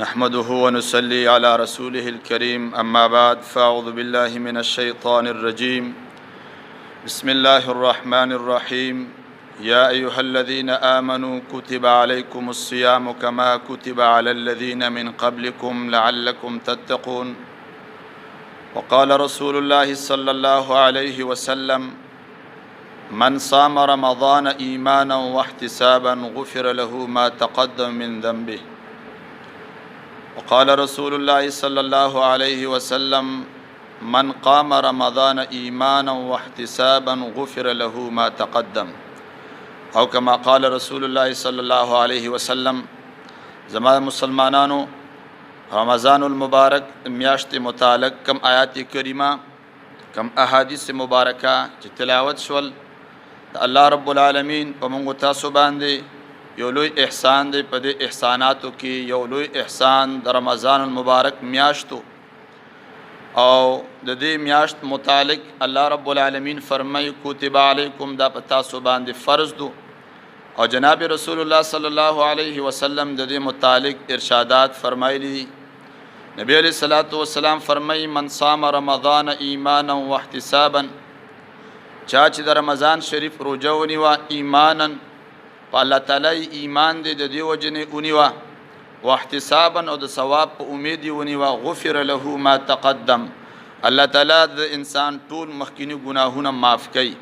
نحمده ونصلي على رسوله الكريم، أما بعد، فأعوذ بالله من الشيطان الرجيم. بسم الله الرحمن الرحيم. يا أيها الذين آمنوا كتب عليكم الصيام كما كتب على الذين من قبلكم لعلكم تتقون. وقال رسول الله صلى الله عليه وسلم: من صام رمضان إيمانا واحتسابا غفر له ما تقدم من ذنبه. وقال رسول الله صلى الله عليه وسلم: من قام رمضان إيمانا واحتسابا غفر له ما تقدم، او كما قال رسول الله صلى الله عليه وسلم. زما مسلمانانو، رمضان المبارک میاشت متعلق کم آیات کریمه، کم احادیث مبارکه چې تلاوت شول، د الله رب العالمین په موږ تاسو باندې یو لوی احسان دی. په دې احساناتو کې یو لوی احسان د رمضان المبارک میاشتو او د دې میاشت متعلق الله رب العالمین فرمایي: کتب علیکم، دا په تاسو باندې فرض دو. او جناب رسول الله صلی الله علیه وسلم د دې متعلق ارشادات فرمایلی دي. نبی علیہ الصلوۃ والسلام فرمایي: من صام رمضان ایمانا واحتسابا، چا چې د رمضان شریف روزه ونیوه، ایمانا، په الله تعالی ایمان دې، د دې وجنې ونیوه، واحتسابا، او د ثواب په امید یې ونیوه، غفر له ما تقدم، الله تعالی د انسان ټول مخکینی ګناهونه معاف کوي.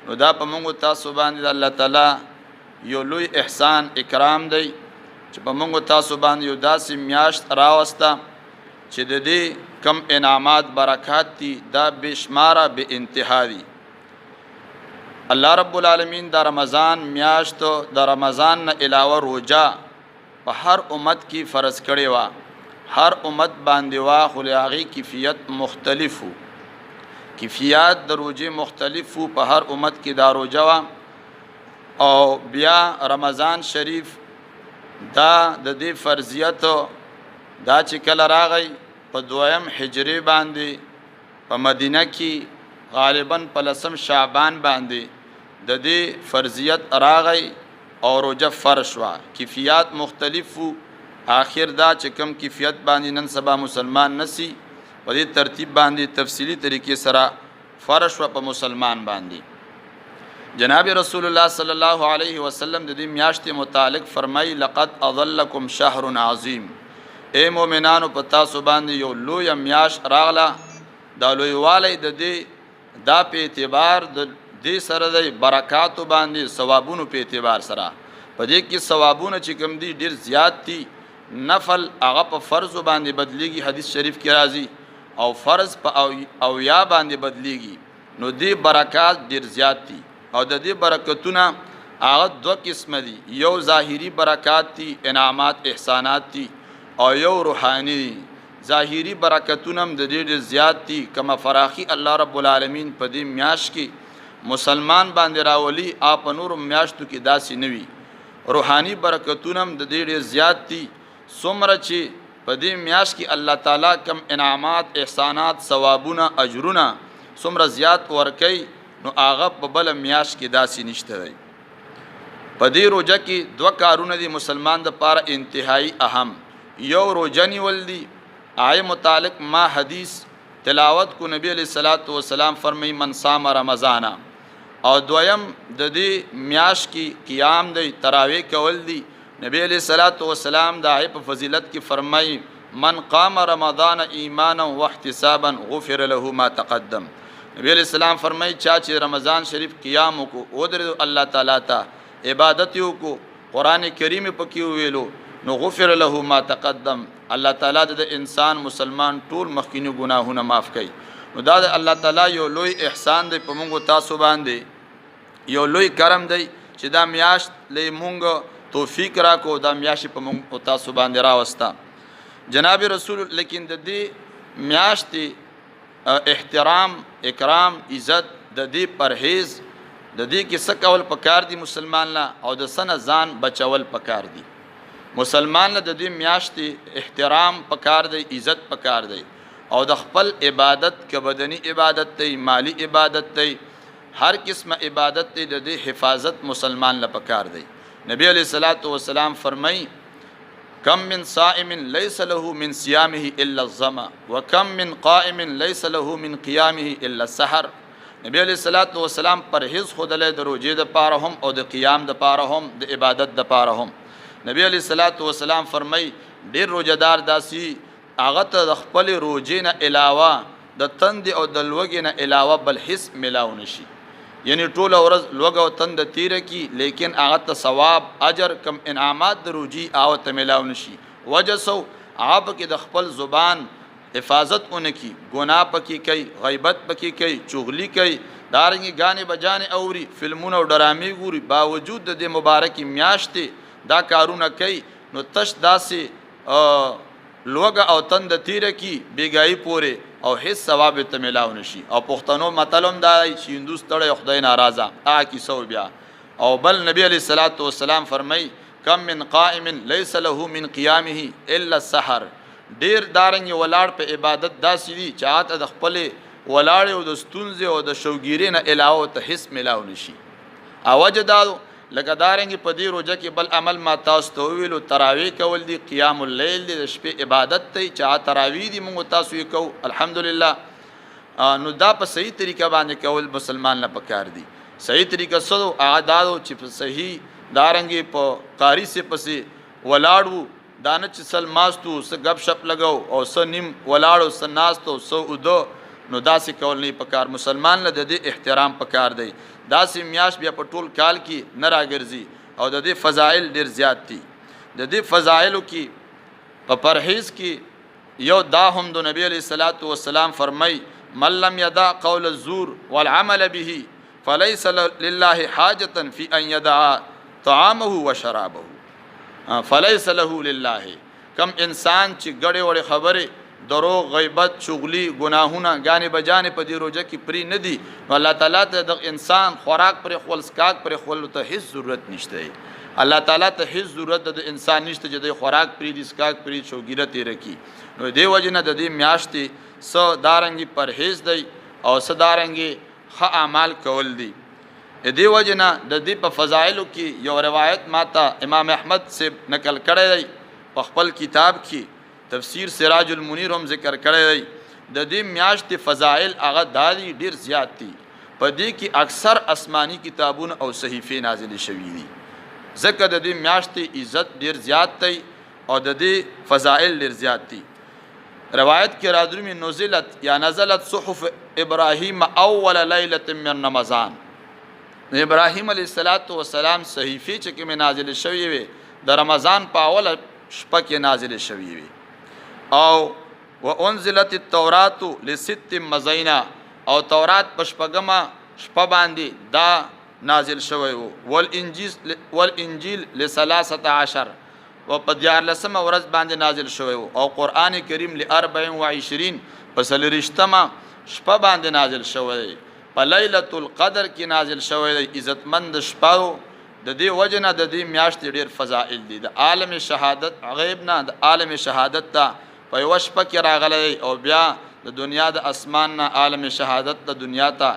نو دا په موږ تاسو باندې د الله تعالی یو لوی احسان اکرام دی چې په موږ تاسو باندې یو داسې میاشت راوسته چې د دې کم انعامات برکات دي، دا بشماره بے انتها دي. الله رب العالمین د رمضان میاشت، د رمضان نه علاوه روزه په هر امت کې فرض کړې وه، هر امت باندې وا، خو له هغې کیفیت مختلف وو. کیفیت د روزې مختلف وو، په هر امت کې دا روزه وه. او بیا رمضان شریف دا د دې فرضیت دا چې کله راغی، په دویم هجري باندې په مدینه کې، غالبا په لسم شعبان باندې د دې فرضیت راغی او روزه فرض شوه. کیفیات مختلف وو. آخر دا چې کم کیفیت باندې نن سبا مسلمان نسی، په دې ترتیب باندې تفصیلی طریقې سره فرض شوه په مسلمان باندې. جناب رسول الله صلی الله علیه وسلم د دې میاشتې متعلق فرمایي: لقد اظلکم شهر عظیم. اے مؤمنانو، په تاسو باندې یو لوی میاشت راغله. دا لویوالی د دې دا په اعتبار د دې سره د برکاتو باندې، ثوابونو په اعتبار سره. په دې کې ثوابونه چې کوم دي، ډیر زیات دي. نفل هغه په فرض باندې بدلیږي، حدیث شریف کې راځي، او فرض په او یا باندې بدلیږي. نو دې برکات ډیر زیات دي. او د دې برکتونه هغه دوه قسمه دي: یو ظاهری برکات دي، انعامات احسانات دي، او یو روحاني دي. ظاهری برکتونه هم د دې ډېر زیات دي. کما فراخي الله رب العالمین په دې میاشت کې مسلمان باندې راولي، په نورو میاشتو کې داسې نه وي. روحاني برکتونه هم د دې ډېر زیات دي. څومره چې په دې میاشت کې الله تعالی کم انعامات، احسانات، ثوابونه، اجرونه څومره زیات ورکوي، نو هغه په بله میاشت کې داسې نشته دی. په دې روژه کې دوه کارونه دي مسلمان د پاره انتهایی اهم. یو روژه نیول دي. آی متعلق ما حدیث تلاوت کو، نبی علیہ الصلوۃ والسلام فرمای: من صام رمضان. او دویم د دې میاش کې قیام دی، تراوی کول دي. نبی علیہ الصلوۃ والسلام د آی په فضیلت کې فرمای: من قام رمضان ایمانا واحتسابا غفر له ما تقدم. نبی علیہ السلام فرمای، چا چې رمضان شریف قیام وکړو، ودرېدو، الله تعالی ته عبادت وکړو، قرآن کریم پکې ویلو، نو غفر له ما تقدم، الله تعالی د انسان مسلمان ټول مخکینی ګناهونه معاف کړي. نو دا د الله تعالی یو لوی احسان دی په موږ تاسو باندې، یو لوی کرم دی چې دا میاشت لې مونږ توفیق راکو، دا میاشت په موږ تاسو باندې راوستا جناب رسول. لیکن د دې میاشتې احترام، اکرام، عزت، د دې پرهیز، د دې کې څه کول پکار دي مسلمان له او د سنه ځان بچول پکار دي مسلمان له؟ د دې میاشتې احترام پکار دی، عزت پکار دی، او د خپل عبادت، که بدني عبادت دی، مالی عبادت دی، هر قسمه عبادت دی، د دې حفاظت مسلمان له پکار دی. نبی علیہ الصلوۃ والسلام فرمای کم من صائم ليس له من صيامه الا الظما وکم من قائم ليس له من قيامه الا السحر. نبی علیہ الصلوۃ والسلام پرهیز خودلې د روزې د پاره هم او د قیام د پاره هم، د عبادت د پاره هم. نبی علیہ الصلوۃ والسلام فرمای، ډیر روزدار داسي هغه ته د خپل روزې نه علاوه، د تند او د لوګې نه علاوه بل هیڅ ملاو نشي. یعنی ټول ورځ لوګه او تند تیر کی، لیکن هغه ته ثواب، اجر، کم انعامات د روجي هغه ته ملاو نشي. وجه سو؟ هغه پکې د خپل زبان حفاظت اونکی، ګناه پکې کوي، غیبت پکې کوي، چغلی کوي، دارنګي غانې بجانې اوري، فلمونه او ډرامې ګوري. باوجود د دې مبارکي میاشتې دا کارونه کوي، نو تش داسې لوګه او تند تیره کی بیګای پورې او هیڅ ثواب ته ملاو نشي. او پښتنو متل هم دا دی چې هندو ستړی، خدای ناراضه، هغه کیسه بیا. او بل نبی علیہ الصلوۃ والسلام فرمای، کم من قائم ليس له من قيامه الا السحر. ډیر دارنګ ولاړ په عبادت داسې دي چې هغه د خپل ولاړ او د ستونزې او د شوګیرې نه علاوه ته هیڅ ملاو نشي. او وجه دا لکه دارنګ په دې روزه کې بل عمل ما تاسو ته ویلو، تراوی کول دي، قیام الليل دي، د شپې عبادت دی چې تراوی دي موږ تاسو یې کو، الحمدلله. نو دا په صحیح طریقه باندې کول مسلمان نه پکار دي. صحیح طریقه څه ده؟ هغه دا چې په صحیح دارنګ په قاری سي پسې ولاړو، دا نه چې سل ماستو، څه غب شپ لګاو او څه نیم ولاړو، څه ناستو، څه ودو. نو داسې کول نه پکار. مسلمان له د دې احترام پکار دی. داسې میاش بیا په ټول کال کې نه راګرځي او د دې فضایل ډیر زیات دي. د دې فضایلو کې په پرهیز کې یو دا هم د نبی علیہ الصلوۃ والسلام فرمای، من لم يدع قول الزور والعمل به فليس لله حاجة في ان يدع طعامه وشرابه فليس له لله. کم انسان چې ګړې وړې خبرې، دروغ، غیبت، چغلی، ګناهونه، غانې بجانې په دې روزه کې پری نه دي، نو الله تعالی ته د انسان خوراک پر خپل، سکاک پر خپل ته هیڅ ضرورت نشته. الله تعالی ته هیڅ ضرورت د انسان نشته چې د خوراک پری دي، سکاک پری، چوګیره تیر کی. نو دې وجه نه د دې میاشتې څه دارنګي پرهیز دی او څه دارنګي ښه اعمال کول دي. دې وجه نه د دې په فضایلو کې یو روایت ماته امام احمد صاحب نقل کړی دی په خپل کتاب کې، تفسیر سراج المنیر هم ذکر کړی دی. د دې میاشتې فضایل هغه دا دي، ډیر زیات دي. په دې کې اکثر آسماني کتابونه او صحیفې نازلې شوې دي، ځکه د دې میاشتې عزت ډیر زیات دی او د دې فضایل ډیر زیات دي. روایت کې رادرومي، نزلت یا نزلت صحف ابراهیم اول لیله من رمضان. ابراهیم علیه الصلاۃ والسلام صحیفې چې کومې نازلې شوې وي، د رمضان په اوله شپه کې نازلې شوې وي. او وانزلت التورات لست مزینا، او تورات په شپږمه شپه باندې دا نازل شوی وو. والانجیل ل13 او په 13مه ورځ باندې نازل شوی وو. او قران کریم ل24، په 24مه شپه باندې نازل شوی دی، په لیلة القدر کې نازل شوی دی، عزتمند شپه. د دې وجه نه د دې میاشتې ډېر فضائل دي. د عالم شهادت غیب نه د عالم شهادت ته په یوه شپه کې راغلی دی او بیا د دنیا د اسمان نه عالم شهادت ته، دنیا ته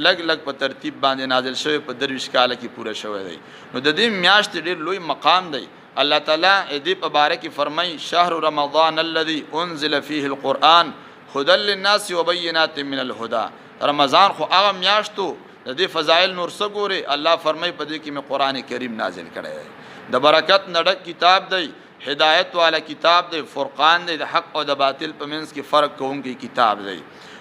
لږ لږ په ترتیب باندې نازل شوی، په 23 کاله کې پوره شوی دی. نو د دې میاشتې ډېر لوی مقام دی. الله تعالی دې په باره کې فرمایي، شهر رمضان الذي انزل فيه القرآن هدى للناس وبينات من الهدى. رمضان خو هغه میاشتو، د دې فضایل نور څه ګوري؟ الله فرمایي، په دې کې مې قرآن کریم نازل کړی دی، د برکت نه ډک کتاب دی، هدایت والا کتاب دی، فرقان دی، د حق او د باطل په منځ کې فرق کوونکی کتاب دی.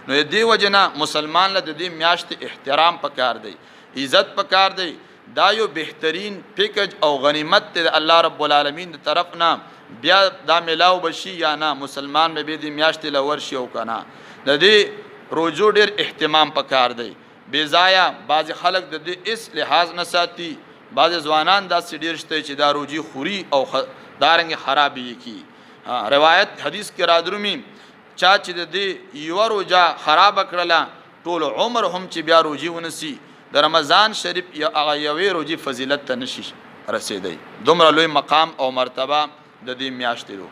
نو دې وجه نه مسلمان له د دې میاشتې احترام پکار دی، عزت پکار دی. دا یو بهترین پیکج او غنیمت دی د الله رب العالمین د طرف نه. بیا دا ملاو بشي یا نه، مسلمان به دې میاشتې له ورشي او کنه؟ د دې روزو ډیر اهتمام پکار دی. بې ځایه بعضې خلک د دې هیڅ لحاظ نه ساتي. بعضې ځوانان داسې ډېر شته چې دا روجي خوري او دارنګې خرابې یې کړي. روایت حدیث کې رادرومي، چا چې د دې یوه روژه خرابه کړله، ټول عمر هم چې بیا روژې ونیسي، د رمضان شریف هغه یوې روژې فضیلت ته نشي رسېدی. دومره لوی مقام او مرتبه د دې میاشتې دو.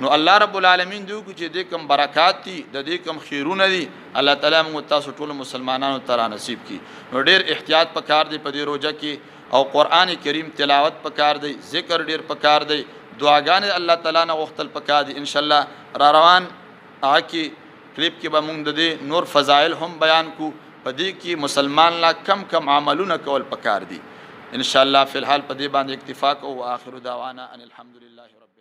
نو الله رب العالمین دیو چې دې کم برکات دي، د دې کم خیرونه دي، الله تعالی موږ تاسو ټول مسلمانانو ته را نصیب کړي. نو ډیر احتیاط پکار دی په دې روزه کې، او قران کریم تلاوت پکار دی، ذکر ډیر پکار دی، دعاګانې الله تعالی نه غوښتل پکار دي. ان شاء الله را روان هغه کې کلیپ کې به مونږ د دې نور فضایل هم بیان کو، په دې کې مسلمان لا کم کم عملونه کول پکار دي. ان شاء الله فی الحال په دې باندې اکتفا کوو. واخر دعوانا ان الحمد لله رب.